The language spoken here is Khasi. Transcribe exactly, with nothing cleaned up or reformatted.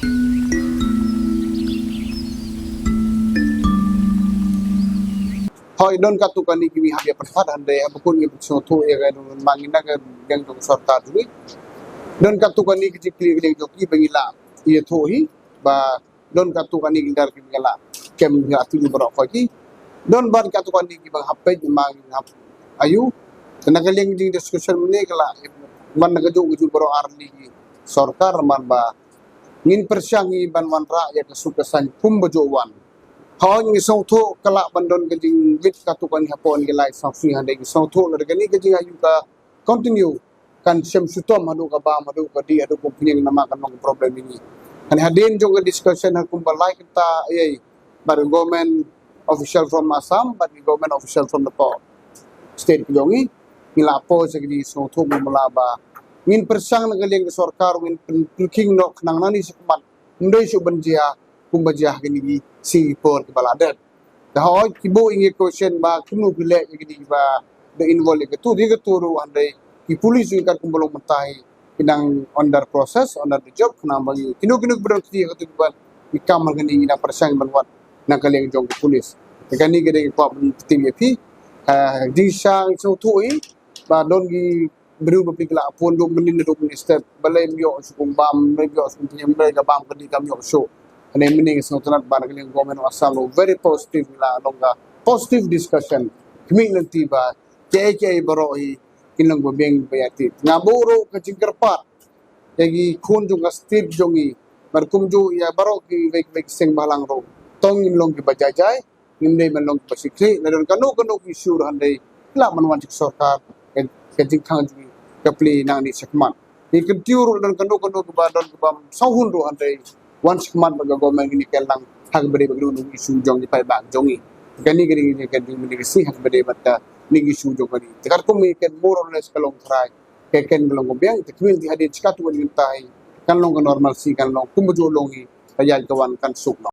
Hoi, don katto katne ki mih hap ïa pynphat hynrei haba kun ngi pynsngewthuh ïa ka don ma ngi na ka liang jong sorkar jong ngi. Don katto katne ki jingkylli liang jong ki ba ngi lah ïathuh hi ba don katto katne ki lar ki ba ngi lah kem ïa atu baroh ki. Don bad katto katne ki ba hap peit ma ngi hap ïoh. Te na ka liang jing discussion mynne ka lah man na kajuh kajuh baroh ar tylli ki sorkar man ba ngin pyrshang hi ban wanrah ïa ka suk ka saiñ kumba juh wan. Hoi, ngi sngewthuh ka lah ban don ka jingwit katto katne hapoh ki lai sawswi hynrei ngi sngewthuh lada kane ka jingïoh ka continue kan shem shitom haduh ka bam haduh ka dih haduh ka pynïeng namar kan long problem ïa ngi. Kan hadien jong ka discussion ha kumba lai kynta ei ei bad government official from Assam bad government official from the state jong ngi, ngi la poi sa ka jingsngewthuh mala ba ngin pyrshang na ka liang ka sorkar ngin pynkhing noh khnang nangne shakhmat ym dei shuh ban jia kumba jia ha kine ki sngi por kiba la dep. Te hoi, ki buh ïa ngi question ba kumno phi leh ïa kine kiba da involve ïa katu ïa katu ruh hynrei ki police ngi kat kumba long mynta hi ki dang under process, under the job, khnang ba ngi kino kino kiba don kti ïa katu kiba ngi kam ha kane ngi dang pyrshang ban wad na ka liang jong ki police. Te kane ka dei ka kwah ban tip ïa phi. Ha, jingsngewthuh hi ba don ki briew ba phi ki la pun dum mynnin dum mynnin step balei ym ïoh shuh kum bam, balei ym ïoh shuh kum pynïeng, balei ka bam ka dih kam ïoh shuh. Kane mynnin ka sngewtynnat ba na ka liang government of Assam ruh very positive, la long ka positive discussion. Khmih lynti ba kiei kiei baroh hi kin long ba biang ba ïa ti. Nga buh ruh ka jingkyrpad ïa ki khun jong ka state jong ngi bad kumjuh ïa baroh kiwei kiwei ki seng bhalang ruh, to ngin long kiba jai jai, ngim dei ban long kiba shyrkhei. Lada don kano kano ki issue ruh hynrei lah ban wan sha ka sorkar, ka, ka jingkhang jong ngi ka plie nangne shakhmat. Ngi kyntiew ruh lada don kano kano kiba don kibym sngewhun ruh hynrei wan shakhmat bad ka government, ngin ïakynlang ha kaba dei bad kano kano issue jong ki paidbah jong ngi. Kane ka dei ka dei ka dei ka sngi ha kaba dei bad kane ka issue jong kane. Te katkum ngi ken more or less ka long tharai ka ken ka long ka biang, te khmih lynti hadien shi katto katne kynta hi kan long ka normalcy, kan long kumba juh long hi, ka ïaid ka wan kan suk noh.